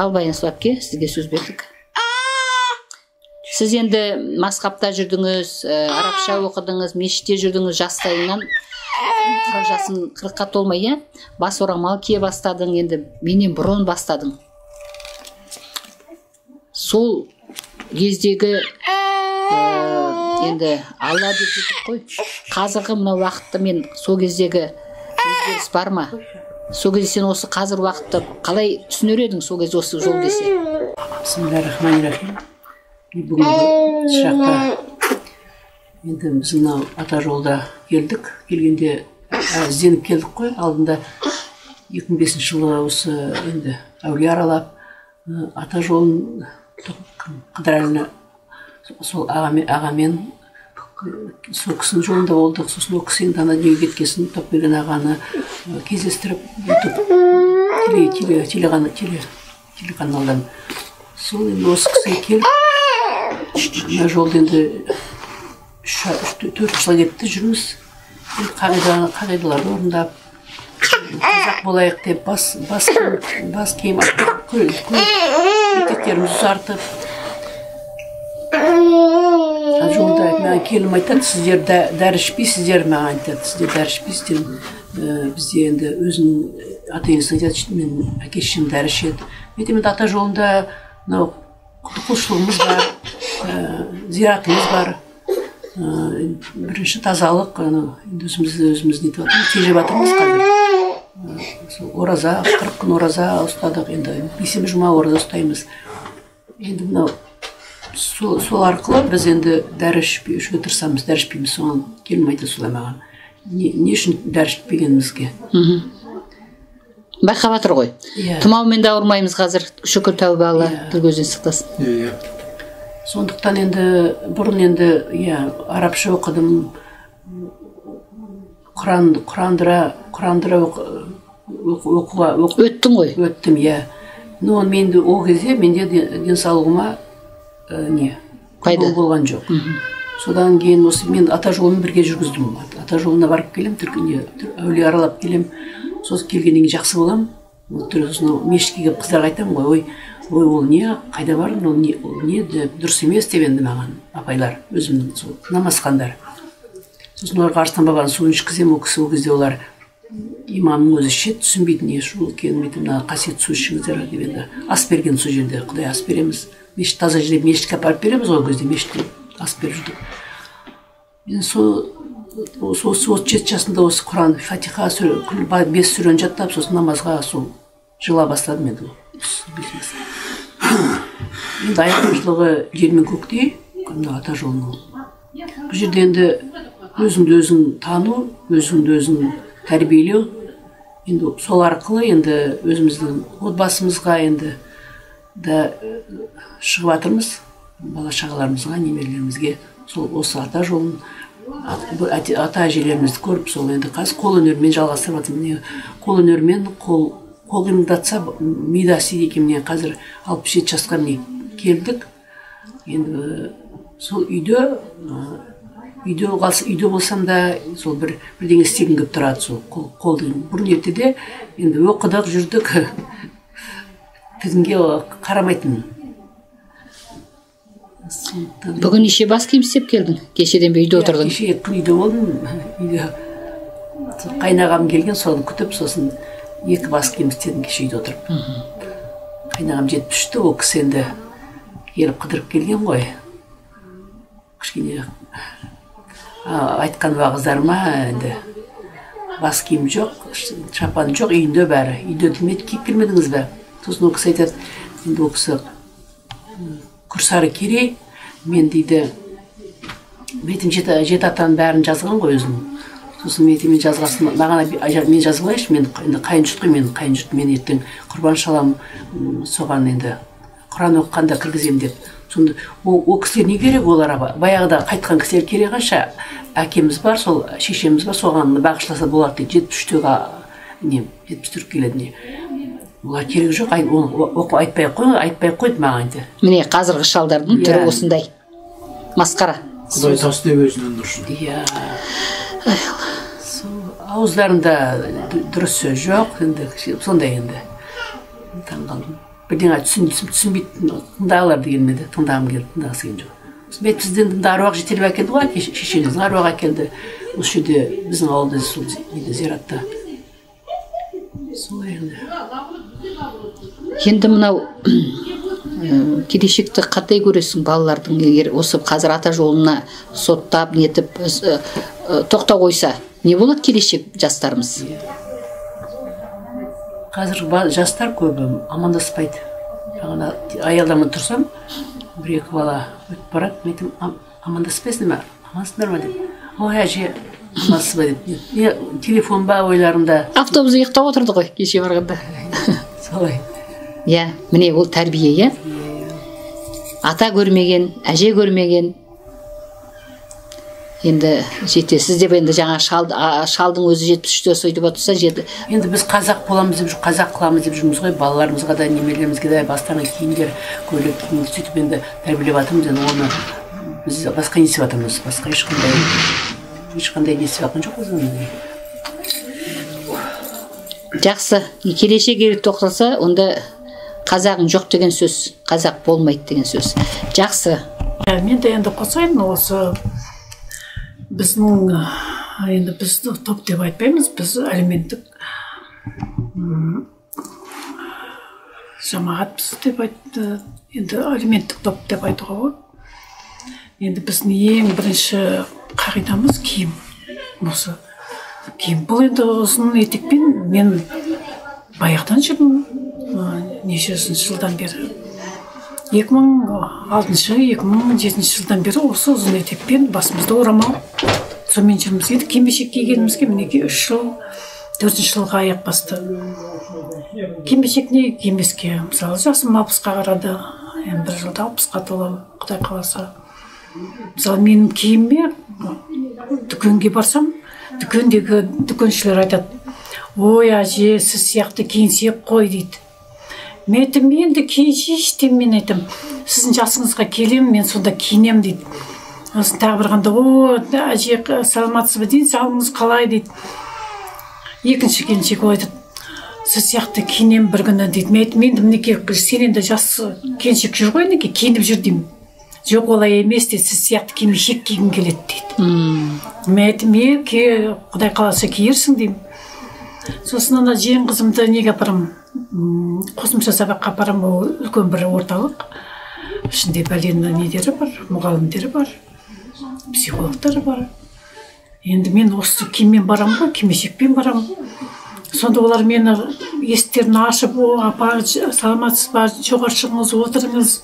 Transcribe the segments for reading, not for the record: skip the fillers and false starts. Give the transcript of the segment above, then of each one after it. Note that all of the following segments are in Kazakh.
Ал Баянсұлу әпке, сізге сөз бердік. Сіз енді масқапта жүрдіңіз, арабша оқыдыңыз, мешітте жүрдіңіз жастайынан. 40 жасын 40-қа толмай, иә? Бас орамал кие бастадың, енді менен бұрын бастадың. Сол кездегі енді Алла деп жеттік қой. Қазіргі мына уақытта мен сол кездегі өзгеріс бар ма? Сол кезде сен осы қазір уақытты қалай түсінер едің, сол кезде осы жол келсе? Бисмиллахир-рахманир-рахим. Бүгінгі шақта енді біз мынау ата жолда келдік. Келгенде ізденіп келдік қой. Алдында 2005 жылы осы енді әулие аралап, ата жолын Қыдырәліні сол ағамен сол кісінің жолында болдық. Сосын ол кісі енді ана дүниеге кеткесін Топберген ағаны кездестіріп, телеканалдан сол енді осы кісіге келіп, мына жолда енді 3-4 жыл кетті жүрміз. Енді қағидаларды орындап, қазақ болайық деп бас киім етектерімізді ұзартып. Жолда маған келім айтады, сіздер дәрі ішпейсіздер, маған айтады, сіздер дәрі ішпейсіздер. Бізде енді өзінің ата-енесі айтады, мен әке шешем дәрі ішеді. Мен айтамын, енді ата жолында мынау құлшылығымыз бар, зиратымыз бар. Бірінші тазалық, енді өзімізді өзіміз нетіп жатырмыз, тежеп жатырмыз қазір. Сол ораза, 40 күн ораза ұстадық, енді бейсенбі жұма ораза ұстаймыз. Енді мынау сол арқылы біз енді дәрі ішуге тырысамыз, дәрі ішпейміз. Соған келін айтады солай маған. Не үшін дәрі ішпегенімізге? Байқап жатыр ғой. Тұмаумен де ауырмаймыз қазір, шүкір тәуба Алла, тіл көзден сақтасын. Сондықтан енді бұрын енді арабша оқыдым, құрандыра оқуға өттің ғой. Өттім, иә. Но мен ол кезде менде денсаулығыма не пайда болған жоқ. Содан кейін осы мен ата жолын бірге жүргіздім. Ата жолына барып келем, әулие аралап келем. Сосын келгеннен кейін жақсы боламын. Сосын мешітке келіп қыздарға айтамын ғой, ой, ол не, қайда бардың, ол не, дұрыс емес деп енді маған апайлар, өзімнің сол намазхандар. Сосын оларға Арыстан бабаның суын ішкіземін, ол кісі ол кезде олар имамның өзі ішеді, түсінбейді не шу екенін, мен мына қасиетті су ішіңіздер деп енді ас берген сол жерде, Құдай ас береміз. Мешіт таза жерде мешітке апарып береміз ғой, ол кезде мешітке ас беріп жүрдік. Мен сол 37 жасында осы Құран, Фатиха, 5 сүрені жаттап, сосын намазға сол жыла бастадым енді. Енді айырмашылығы жер мен көктей, мына ата жолының. Бұл жерде енді өзіңді өзің тану, өзіңді өзің тәрбиелеу, енді сол арқылы енді өзіміздің отбасымызға енді да шығып жатырмыз, бала шағаларымызға, немерелерімізге сол осы ата жолын, ата әжелерімізді көріп, сол енді қазір қол өнерімен жалғастырып жатырмыз. Міне қол өнерімен қол қимылдатса мида істейді екен. Міне қазір 67 жасқа міне келдік. Енді сол үйде болсам да сол бірдеңе істегім келіп тұрады, сол қол бұрын ертеде енді оқыдық, жүрдік, тігінге қарамайтын. Бүгін неше бас киім істеп келдің? Кешеден бері үйде отырдың. Кеше 2 күн үйде болдым. Үйде қайнағам келген, соны күтіп, сосын 2 бас киім істедім кеше үйде отырып. Қайнағам 73-те, ол кісі енді келіп қыдырып келген ғой. Кішкене айтқан уағыздарыма енді бас киім жоқ, шапан жоқ, үйінде бәрі. Үйде демек киіп келмедіңіз бе? Сосын ол кісі айтады, енді ол кісі Күрсары Керей, мен дейді, мен жеті атаның бәрін жазған ғой өзінің. Сосын мен айтамын, мен жазғасын, маған мен жазып алайыншы, мен енді қайын жұрт қой, мен қайын жұрт, мен ертең құрбан шаламын, соған енді Құран оқығанда кіргіземін деп. Сонда ол кісілер не керек оларға? Баяғыда қайтқан кісілер керек қанша, әкеміз бар, сол шешеміз бар, соған бағыштаса болады дейді. 73-тегі не, 74 келеді не. Олар керек жоқ, оны айтпай қойды маған айтты. Міне қазіргі шалдардың түрі осындай. Масқара. Құдай тас деп өзінен ұрсын. Иә. Ауыздарында дұрыс сөз жоқ, енді сондай енді. Таңғалдым. Бірдеңе түсінбейді, тыңдағылар дегенмен де тыңдағым келді, тыңдағысы келген жоқ. Сосын мен сізден тыңда аруақ жетелеп әкелді ғой, әке шешеңіздің аруағы әкелді. Осы жерде біздің ауылда сол неде зиратта. Солай енді. Енді мынау келешекті қандай көресің балалардың, егер осы қазір ата жолына соттап нетіп тоқта қойса, не болады келешек жастарымыз? Қазір жастар көбі амандаспайды. Бағана аялдамай тұрсам, бір-екі бала өтіп барады, мен айтамын, амандаспайсың ба? Амансыңдар ма деп. Ой, әже, амансыз ба деп. Не, телефон ба ойларында. Автобус ұйықтап отырды ғой кеше барғанда. Солай. Иә, міне ол тәрбие, иә? Ата көрмеген, әже көрмеген. Енді жетесіз деп енді жаңа шалдың өзі 73-те сөйтіп отырса жеті. Енді біз қазақ боламыз деп, қазақ қыламыз деп жүрміз ғой, балаларымызға да, немерелерімізге де бастарына киімдер, көйлек киім сөйтіп енді тәрбиелеп жатырмыз. Енді оны біз басқа не істеп жатырмыз, басқа ешқандай не істеп жатқан жоқпыз енді. Жақсы, келешек егер тоқталса, онда қазағың жоқ деген сөз, қазақ болмайды деген сөз. Жақсы. Мен де енді қосайын, осы біздің енді біз топ деп айтпаймыз, біз әлеуметтік жамағатпыз деп айтты, енді әлеуметтік топ деп айтуға болады. Енді біздің ең бірінші қағидамыз киім. Осы киім. Бұл енді ұзын етекпен мен баяғыдан жүрмін, нешесінші жылдан бері. 2006-2007 жылдан бері осы ұзын етекпен басымызды орамал сонымен жүрміз. Енді кимешек кигенімізге мінекей 3 жыл, 4 жылға аяқ басты. Кимешек не кимеске, мысалы жасым 60-қа қарады, енді бір жылда 60-қа толамын, Құдай қаласа. Мысалы менің киіміме дүкенге барсам, дүкендегі дүкеншілер айтады, ой әже, сіз сияқты киінсек қой дейді. Мен айтам, енді киінсейші деймін, мен айтам, сіздің жасыңызға келемін, мен сонда киінемін дейді. Сосын тағы бір қанда, о, әже, саламатсыз ба, денсаулығыңыз қалай дейді. Екінші келіншек ол айтады, сіз сияқты киінемін бір күні дейді. Мен айтам, енді мінекей, сен енді жас келіншек жүр ғой, мінекей, киініп жүр деймін. Жоқ, олай емес дейді, сіз сияқты кимешек кигім келеді дейді. Мен айтам, Құдай қаласа киерсің деймін. Сосын ана жиен қызымды неге апарамын? Қосымша сабаққа апарамын, ол үлкен бір орталық. Ішінде бәлен нелері бар, мұғалімдері бар, психологтары бар. Енді мен осы киіммен барамын ғой, кимешекпен барамын. Сонда олар мені есіктерін ашып, о, апа, саламатсыз ба, жоғары шығыңыз, отырыңыз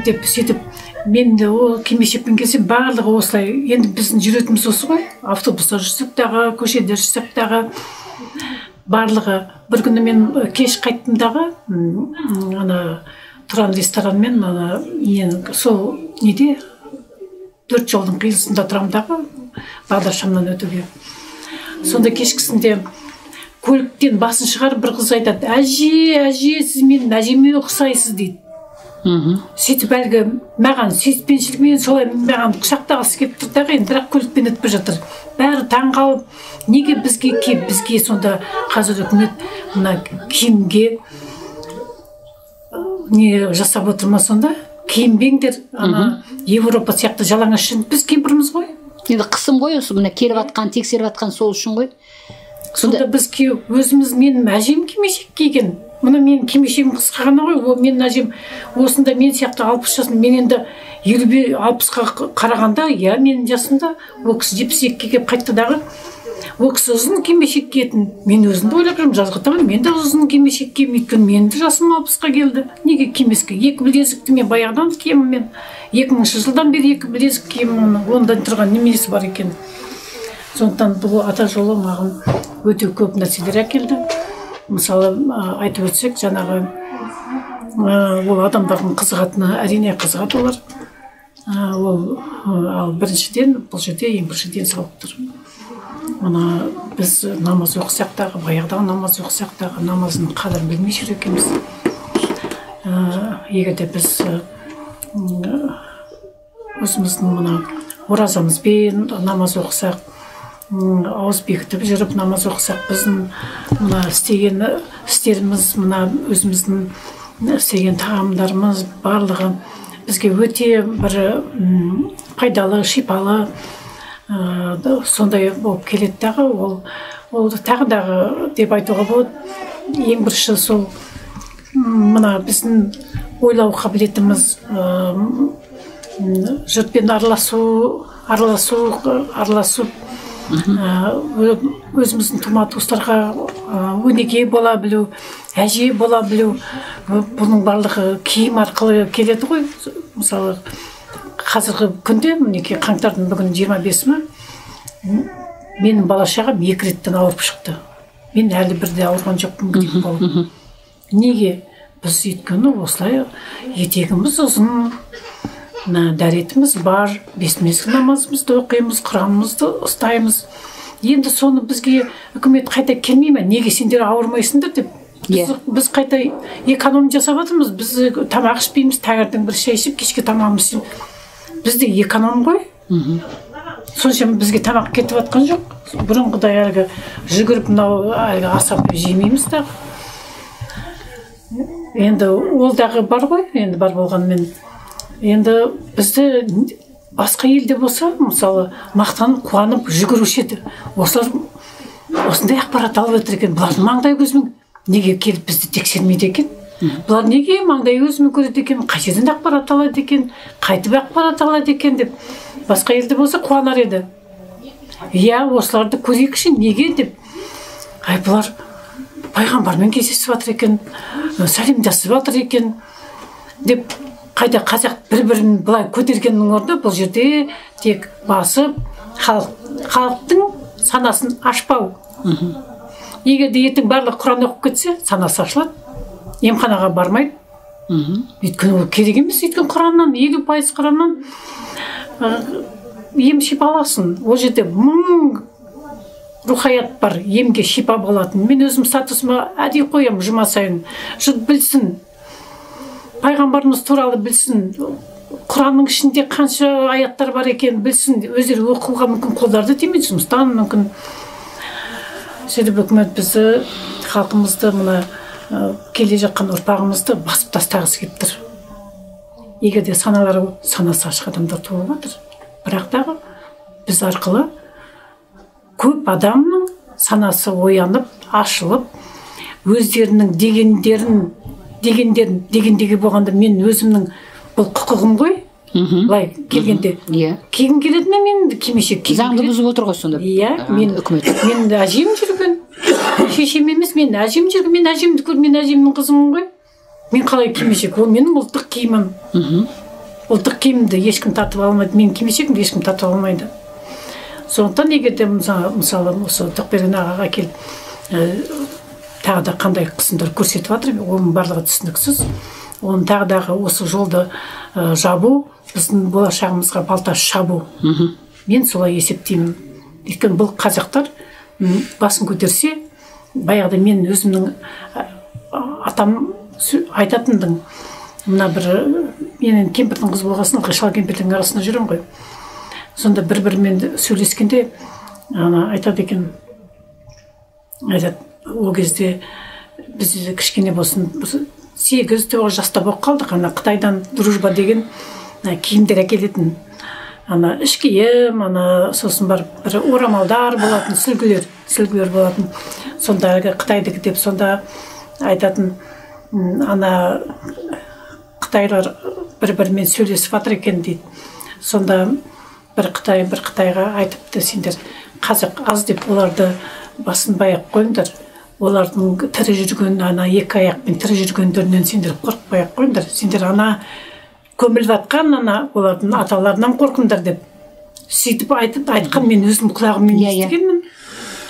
деп сөйтіп, мен де ол кимешекпен келсем, барлығы осылай. Енді біздің жүретініміз осы ғой, автобуста жүрсек дағы, көшеде жүрсек дағы, барлығы. Бір күні мен кеш қайттым дағы, ана Тұран ресторанмен, ана сол неде 4 жолдың қиылысында тұрамын дағы, бағдаршамнан өтуге. Сонда кешкісінде көліктен басын шығарып бір қыз айтады, әже, әже, сіз менің әжеме ұқсайсыз дейді. Сөйтіп әлгі маған сүйіспеншілікпен солай маған құшақтағысы келіп тұр дағы, енді бірақ көлікпен өтіп жатыр. Бәрі таңғалып, неге бізге кеп, бізге сонда қазір үкімет мына киімге не жасап отыр ма сонда? Киінбеңдер, ана Европа сияқты жалаңаш жүрміз, біз кемпірміз ғой. Енді қысым ғой осы, мына келіп атқан, тексеріп атқан сол үшін ғой. Сонда біз өзіміз, менің әжем кимешек киген. Мына менің кимешегім қысқа ғана ғой, ол менің әжем осында мен сияқты 60 жасында, мен енді 50-60-қа қарағанда, иә, менің жасымда, ол кісі 72-ге келіп қайтты дағы, ол кісі ұзын кимешек киетін. Мен өзімді ойлап жүрмін, жазғы таман мен де ұзын кимешек киемін, өйткені менің де жасым 60-қа келді. Неге кимеске? Екі білезікті мен баяғыдан киемін мен. 2000 жылдан бері екі білезік киемін, ондан тұрған неменесі бар екен. Сондықтан бұл ата жолы маған өте көп нәрселер әкелді. Мысалы, айтып өтсек, жаңағы ол адамдардың қызығатыны, әрине қызығады олар. Ол, ал біріншіден, бұл жерде ең бірінші денсаулық тұр. Мына біз намаз оқысақ дағы, баяғыдағы намаз оқысақ дағы, намаздың қадірін білмей жүр екенбіз. Егер де біз өзіміздің мына оразамызбен намаз оқысақ, ауыз бекітіп жүріп намаз оқысақ, біздің мына істеген істеріміз, мына өзіміздің істеген тағамдарымыз барлығы бізге өте бір пайдалы, шипалы сондай болып келеді дағы. Ол тағы дағы деп айтуға болады. Ең бірінші сол мына біздің ойлау қабілетіміз, жұртпен араласу, өзіміздің тума туыстарға өнеге бола білу, әже бола білу, бұның барлығы киім арқылы келеді ғой. Мысалы, қазіргі күнде, мінекей қаңтардың бүгін 25-і ме, менің бала шағам 2 реттен ауырып шықты. Мен әлі бірде ауырған жоқпын грипп болып. Неге? Біз өйткені осылай етегіміз ұзын, дәретіміз бар, 5 мезгіл намазымызды оқимыз, құранымызды ұстаймыз. Енді соны бізге үкімет қайта келмей ме? Неге сендер ауырмайсыңдар деп. Біз қайта эконом жасап жатырмыз. Біз тамақ ішпейміз, таңертең бір шай ішіп, кешке тамағымыз ішеміз. Бізде эконом ғой. Соншама бізге тамақ кетіп жатқан жоқ. Бұрынғыдай әлгі жүгіріп мынау әлгі асап жемейміз дағы. Енді ол дағы бар ғой, енді бар болғанмен. Енді бізді басқа елде болса, мысалы, мақтанып, қуанып жүгіруші еді. Осылар осындай ақпарат алып отыр екен. Бұлардың маңдай көзімен неге келіп бізді тексермейді екен? Бұлар неге маңдай көзімен көреді екен? Қай жерден ақпарат алады екен? Қайтып ақпарат алады екен деп. Басқа елде болса қуанар еді. Иә, осыларды көрейікші, неге деп. Ай, бұлар пайғамбармен кездесіп жатыр екен, сәлемдесіп жатыр екен деп. Қайта қазақ бір-бірін былай көтергеннің орнына бұл жерде тек басып, халықтың санасын ашпау. Егер де ертең барлық Құран оқып кетсе, санасы ашылады, емханаға бармайды. Өйткені ол керек емес, өйткені Құраннан, 50% Құраннан ем шипа аласың. Ол жерде 1000 рухаят бар, емге шипа болатын. Мен өзім статусыма әдейі қоямын жұма сайын. Жұрт білсін, пайғамбарымыз туралы білсін, Құранның ішінде қанша аяттар бар екенін білсін, өздері оқуға мүмкін қолдары тимейді, жұмыстан мүмкін. Сөйтіп үкімет бізді, халқымызды, мына келе жатқан ұрпағымызды басып тастағысы келіп тұр. Егер де саналары, санасы ашық адамдар туып жатыр. Бірақ дағы біз арқылы көп адамның санасы оянып, ашылып, өздерінің дегендерін дегендегі болғанда мен өзімнің бұл құқығым ғой, былай келгенде. Кигім келеді ме, мен кимешек кигім Заңды келеді. бұзып отыр ғой сонда. Иә, мен үкімет. Мен әжем жүрген, шешем емес, мен әжем жүрген, мен әжемді көріп, мен әжемнің қызымын ғой. Мен қалай кимешек? Ол менің ұлттық киімім. Ұлттық киімді ешкім тартып алмайды, менің кимешегімді ешкім тартып алмайды. Сондықтан егер де мысалы осы Тоқберген ағаға келіп тағы да қандай қысымдар көрсетіп жатыр, оның барлығы түсініксіз. Оның тағы дағы осы жолды жабу, біздің болашағымызға балта шабу. Мен солай есептеймін. Өйткені бұл қазақтар басын көтерсе, баяғыда мен өзімнің атам айтатындың, мына бір менің кемпірдің қызы болғасын, ылғи шал кемпірдің арасында жүремін ғой. Сонда бір-бірімен сөйлескенде ана айтады екен, айтады, ол кезде біз кішкене болсын 8-9 жаста болып қалдық, ана Қытайдан дружба деген киімдер әкелетін, ана іш киім, ана сосын барып бір орамалдар болатын, сүлгілер болатын. Сонда әлгі Қытайдікі деп сонда айтатын, ана қытайлар бір-бірімен сөйлесіп жатыр екен дейді. Сонда бір қытай бір қытайға айтыпты, сендер қазақ аз деп оларды басынбай ақ қойыңдар, олардың тірі жүрген, ана екі аяқпен тірі жүргендерінен сендер қорықпай ақ қойыңдар, сендер ана көміліп жатқан ана олардың аталарынан қорқыңдар деп сөйтіп айтқан. Мен өзім құлағыммен естігенмін.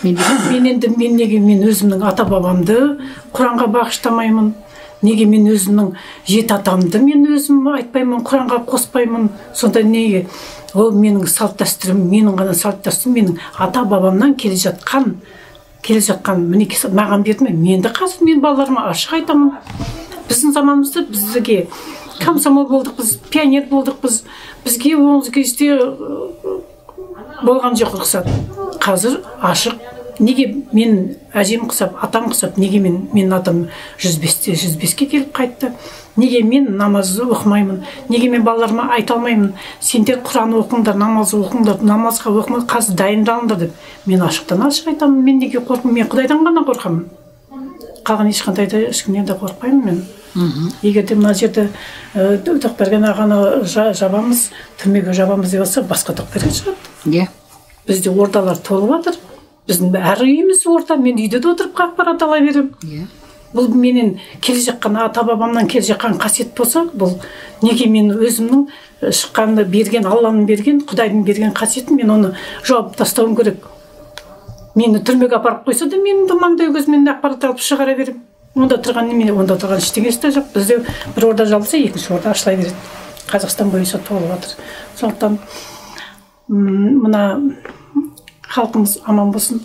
Мен енді мен неге мен өзімнің ата бабамды Құранға бағыштамаймын, неге мен өзімнің жеті атамды мен өзім айтпаймын, Құранға қоспаймын? Сонда неге ол менің салт дәстүрім, менің ғана салт дәстүрім, менің ата бабамнан келе жатқан мінекей маған берді ме? Мен де қазір мен балаларыма ашық айтамын. Біздің заманымызда бізге комсомол болдық, біз пионер болдық, бізге ол кезде болған жоқ рұқсат. Қазір ашық Неге мен әжем құсап, атам құсап, неге мен атам 105-ке келіп қайтты? Неге мен намаз оқымаймын? Неге мен балаларыма айта алмаймын? Сендер Құран оқыңдар, намаз оқыңдар, намазға оқымай қазір дайындалыңдар деп. Мен ашықтан ашық айтамын. Мен неге қорқамын? Мен Құдайдан ғана қорқамын. Қалған ешқандай да ешкімнен де қорықпаймын мен. Егер де мына жерді Тоқберген ағаны жабамыз, түрмеге жабамыз деп жатса, басқа Тоқберген шығады. Иә. Бізде ордалар толып жатыр. Біздің әр үйіміз орда. Мен үйде де отырып ақпарат ала беремін. Иә. Бұл менен келе жатқан ата-бабамнан келе жатқан қасиет болса, бұл неге мен өзімнің шыққанды берген, Алланың берген, Құдайдың берген қасиетін мен оны жауып тастауым керек. Мені түрмеге апарып қойса да, мен де маңдай көзімнен ақпарат алып шығара беремін. Онда тұрған немене, онда тұрған ештеңесі де жоқ. Бізде бір орда жабылса, екінші орда ашыла береді. Қазақстан бойынша толып жатыр. Сондықтан мына халқымыз аман болсын.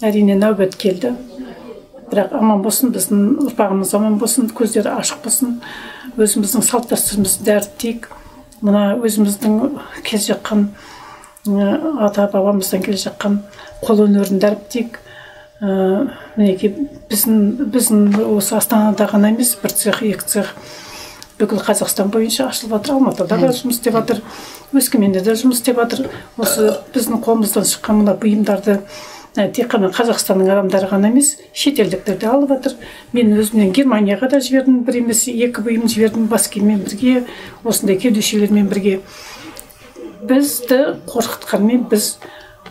Әрине нәубет келді. Бірақ аман болсын, біздің ұрпағымыз аман болсын, көздері ашық болсын. Өзіміздің салт дәстүрімізді дәріптейік. Мына өзіміздің келе жатқан ата-бабамыздан келе жатқан қолөнерін дәріптейік. Мінекей біздің осы Астанада ғана емес, бір цех, екі цех бүкіл Қазақстан бойынша ашылып жатыр. Алматыда да жұмыс істеп жатыр, Өскеменде де жұмыс істеп жатыр. Осы біздің қолымыздан шыққан мына бұйымдарды тек қана Қазақстанның адамдары ғана емес, шетелдіктер де алып жатыр. Мен өзімнен Германияға да жібердім, бір емес, екі бұйым жібердім, бас киіммен бірге, осындай кеудешелермен бірге. Бізді қорқытқанмен біз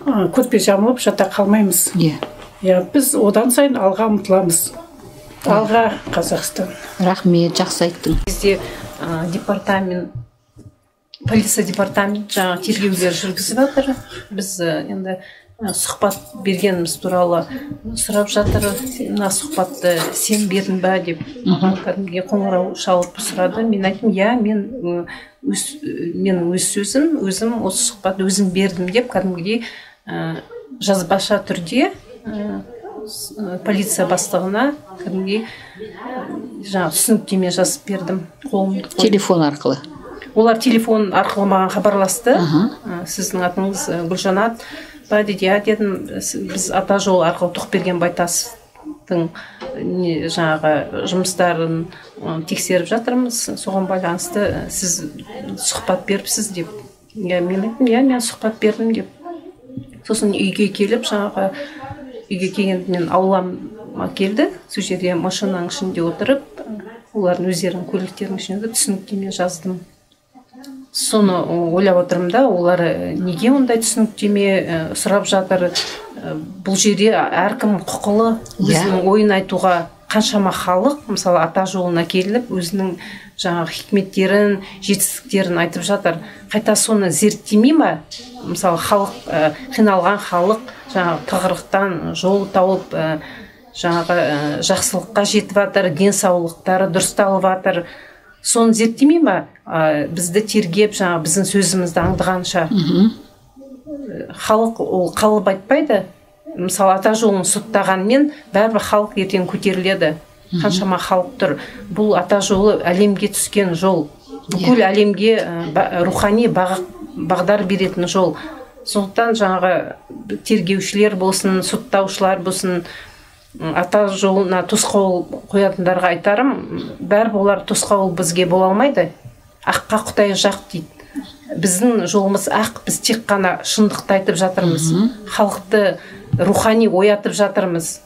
көрпе жамылып жата қалмаймыз. Иә, біз одан сайын алға ұмтыламыз. Алға, Қазақстан. Рахмет, жақсы айттың. Бізде департамент, полиция департамент жаңа тергеулер жүргізіп жатыр. Біз енді сұхбат бергеніміз туралы сұрап жатыр. Мына сұхбатты сен бердің ба деп кәдімгідей қоңырау шалып сұрады. Мен айттым, иә, мен өз сөзім, өзім осы сұхбатты өзім бердім деп кәдімгідей жазбаша түрде полиция бастығына кәдімгідей жаңа түсініктеме жазып бердім. Қолымды қойып. Телефон арқылы. Олар телефон арқылы маған хабарласты. Сіздің атыңыз Гүлжанат ба деді. Иә дедім. Біз ата жол арқылы Тоқберген Байтасовтың жаңағы жұмыстарын тексеріп жатырмыз. Соған байланысты сіз сұхбат беріпсіз деп. Иә, мен айттым, иә, мен сұхбат бердім деп. Сосын үйге келіп, жаңағы үйге келгенде мен аулама келді. Сол жерде машинаның ішінде отырып, олардың өздерінің көліктерінің ішінде түсініктеме жаздым. Соны ойлап отырмын да, олар неге ондай түсініктеме сұрап жатыр? Бұл жерде әркім құқылы өзінің ойын айтуға. Қаншама халық, мысалы, ата жолына келіп, өзінің жаңағы хикметтерін, жетістіктерін айтып жатыр. Қайта соны зерттемей ма? Мысалы, халық, қиналған халық жаңағы тығырықтан жол тауып, жаңағы жақсылыққа жетіп жатыр, денсаулықтары дұрысталып жатыр. Соны зерттемей ма? Бізді тергеп, жаңағы біздің сөзімізді аңдығанша. Халық ол қалып айтпайды. Мысалы, ата жолын соттағанмен бәрібір халық ертең көтеріледі. Қаншама халық тұр. Бұл ата жолы әлемге түскен жол. Бүкіл әлемге рухани бағдар беретін жол. Сондықтан жаңағы тергеушілер болсын, соттаушылар болсын, ата жолына тосқауыл қоятындарға айтарым, бәрібір олар тосқауыл бізге бола алмайды. Аққа Құдай жақ дейді. Біздің жолымыз ақ, біз тек қана шындықты айтып жатырмыз. Халықты рухани оятып жатырмыз.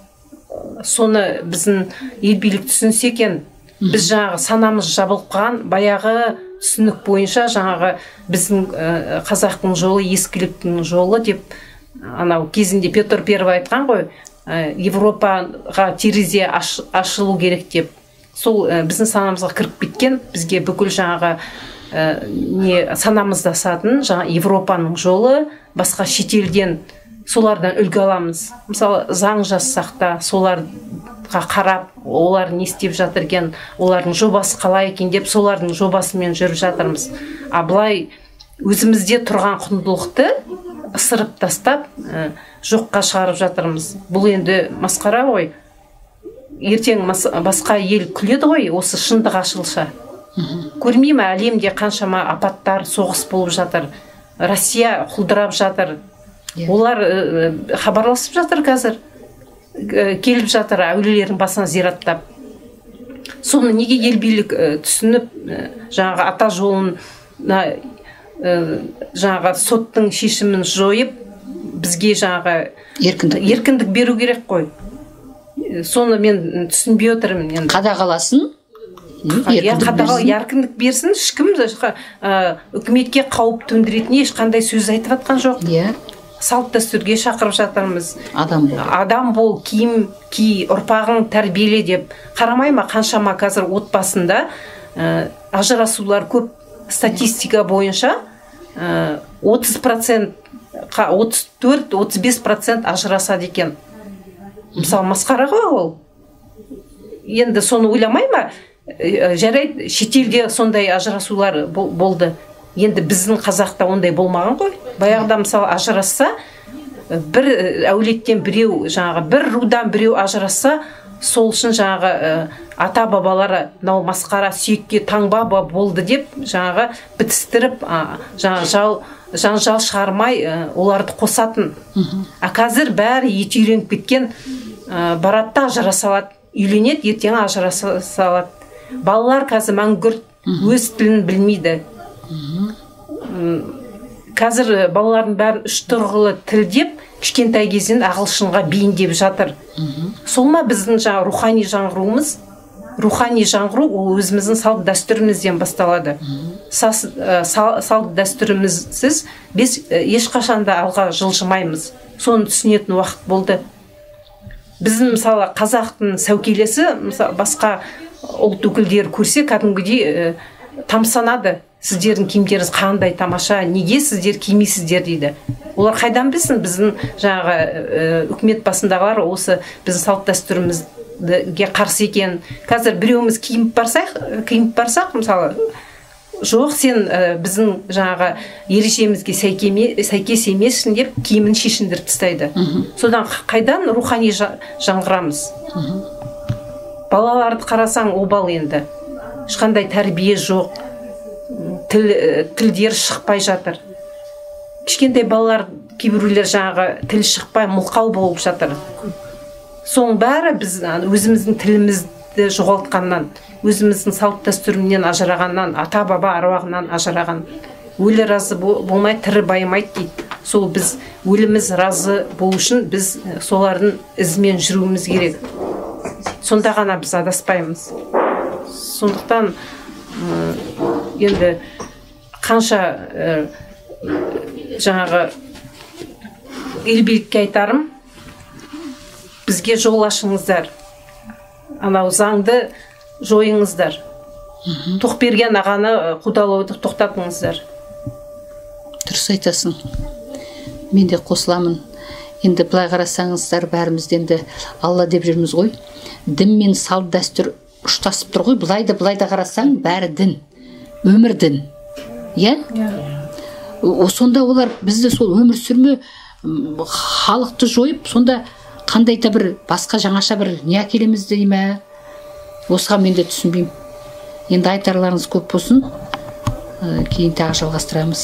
Соны біздің ел билік түсінсе екен, біз жаңағы санамыз жабылып қалған баяғы түсінік бойынша жаңағы біздің қазақтың жолы ескіліктің жолы деп анау кезінде Петр Первый айтқан ғой, Европаға терезе ашылу керек деп. Сол біздің санамызға кіріп кеткен, бізге бүкіл жаңағы не санамызда сатын жаңа Европаның жолы, басқа шетелден солардан үлгі аламыз. Мысалы, заң жазсақ та соларға қарап, олар не істеп жатыр екен, олардың жобасы қалай екен деп солардың жобасымен жүріп жатырмыз. А былай өзімізде тұрған құндылықты ысырып тастап, жоққа шығарып жатырмыз. Бұл енді масқара ғой. Ертең басқа ел күледі ғой, осы шындық ашылса. Көрмей ме, әлемде қаншама апаттар, соғыс болып жатыр. Россия құлдырап жатыр. Олар хабарласып жатыр қазір, келіп жатыр әулиелердің басына зираттап. Соны неге ел билік түсініп, жаңағы ата жолына, жаңағы соттың шешімін жойып, бізге жаңағы еркіндік беру керек қой. Соны мен түсінбей отырмын енді. Қадағаласын. Еркіндік берсін. Ешкім үкіметке қауіп төндіретін ешқандай сөз айтып жатқан жоқ. Салт дәстүрге шақырып жатырмыз. Адам бол. Адам бол, киім ки, ұрпағың тәрбиеле деп. Қарамай ма, қаншама қазір отбасында ажырасулар көп. Статистика бойынша 30%, 34-35% ажырасады екен. Мысалы, масқара ғой ол. Енді соны ойламай ма? Жарайды, шетелде сондай ажырасулар болды. Енді біздің қазақта ондай болмаған ғой. Баяғыда мысалы ажырасса, бір әулеттен біреу, жаңағы бір рудан біреу ажырасса, сол үшін жаңағы ата бабалары мынау масқара сүйекке таңба болды деп жаңағы бітістіріп, жаңағы жанжал шығармай оларды қосатын. А қазір бәрі еті үйреніп кеткен, барады да ажыраса алады, үйленеді, ертең ажыраса салады. Балалар қазір мәңгүрт, өз тілін білмейді. Қазір балалардың бәрін үш тұрғылы тіл деп, кішкентай кезінен ағылшынға бейімдеп жатыр. Сол ма біздің жаңа рухани жаңғыруымыз? Рухани жаңғыру ол өзіміздің салт дәстүрімізден басталады. Салт дәстүрімізсіз біз ешқашан да алға жылжымаймыз. Соны түсінетін уақыт болды. Біздің мысалы қазақтың сәукелесі, мысалы басқа ұлт өкілдері көрсе кәдімгідей тамсанады. Сіздердің киімдеріңіз қандай тамаша, неге сіздер кимейсіздер дейді. Олар қайдан білсін, біздің жаңағы үкімет басындағылар осы біздің салт дәстүрімізге қарсы екен. Қазір біреуіміз киініп барсақ, мысалы, жоқ, сен біздің жаңағы ережемізге сәйкес емессің деп киімін шешіндіріп тастайды. Содан қайдан рухани жаңғырамыз? Балаларды қарасаң обал енді. Ешқандай тәрбие жоқ. Тілдер шықпай жатыр. Кішкентай балалар, кейбіреулер жаңағы тіл шықпай мылқау болып жатыр. Соның бәрі біз өзіміздің тілімізді жоғалтқаннан, өзіміздің салт дәстүрімнен ажырағаннан, ата баба аруағынан ажыраған. Өлі разы болмай, тірі байымайды дейді. Сол біз өліміз разы болу үшін біз солардың ізімен жүруіміз керек. Сонда ғана біз адаспаймыз. Сондықтан енді қанша жаңағы ел билікке айтарым, бізге жол ашыңыздар, анау заңды жойыңыздар, Тоқберген ағаны қудалауды тоқтатыңыздар. Дұрыс айтасың, мен де қосыламын. Енді былай қарасаңыздар, бәріміз де енді Алла деп жүрміз ғой. Дін мен салт дәстүр ұштасып тұр ғой. Былай да былай да қарасаң, бәрі дін, өмір дін. Иә? Сонда олар бізді сол өмір сүрме, халықты жойып, сонда қандай да бір басқа жаңаша бір не әкелеміз дей ме? Осыған мен де түсінбеймін. Енді айтарларыңыз көп болсын, кейін тағы жалғастырамыз.